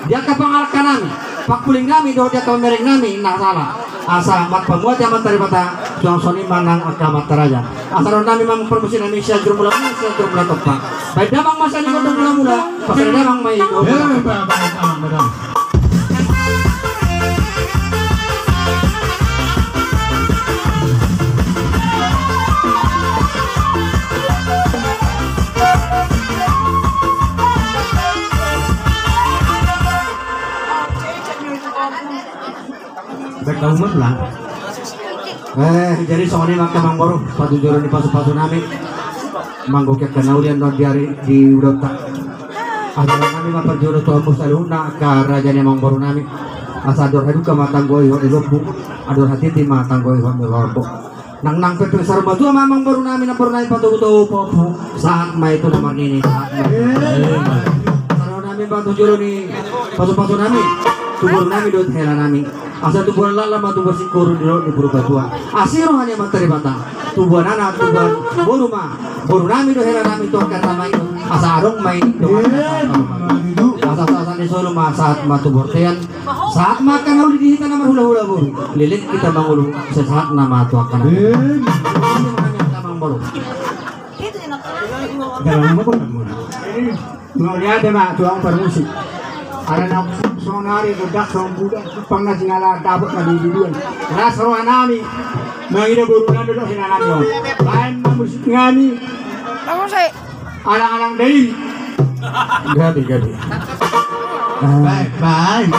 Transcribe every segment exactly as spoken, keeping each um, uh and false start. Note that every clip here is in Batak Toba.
Di angka pangalangka nami, pangkuling nami dohot di angka pamereng nami na sala. Asa marpamuati Amanta Debata, suang songon i ma nang angka amanta raja. Asa dohonon nami ma parmusik nami, sian juru mula mula, sian juru mula tompa. Baen damang ma sian i gondang mula mula, pasada damang ma i gondang. Baik, kau umat lah. Eh, jadi songon i ma angka amangboru, patujolo ni pasupasu nami. Manggohi angka na uli annon di ari di ulaonta. Asa nami ma parjolo tu hamu saluhutna angka raja ni amangboru nami. Asa andor haduka ma tanggo i hot ni lombu, andor hatiti ma tanggo i hot ni lombu. Nang nang pe pe saur matua ma amangboru nami, namboru nami patogu-togu pahompu, sahat ma i tu na marnini, sahat ma i. Sahat nami patujolo ni pasupasu nami, tu boru nami dohot hela nami. Asa tubuan laklak ma tubuan singkoru di dolok ni Purbatua. Asi roha ni Amanta Debata. Tubuan anak, tubuan boru ma boru nami dohot hela nami tu angka tama i. Asa adong ma i dohot. Asa sahat ni solu ma sahat ma tu bontean. Sahat ma angka na uli di hita na marhula-hula boru. Leleng hita mangolu, sahat-sahat nama tu angka na. Mauliate ma tu hamu parmusik. Ala na sonari godang songon budak, pang na singala dapot na di biduan. Las roha nami mangida boru nami dohot hela nami on. Baen ma musik nami. Alang-alang dairi. Gabe, gabe. Baik, baik.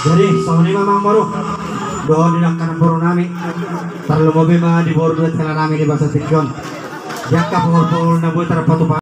Jadi songon i ma amang boru, dohot di dangkanan boru nami, tarlumobi ma di boru dohot hela nami di bagasan tingki on. Di angka pahompu na boi tarpatupa.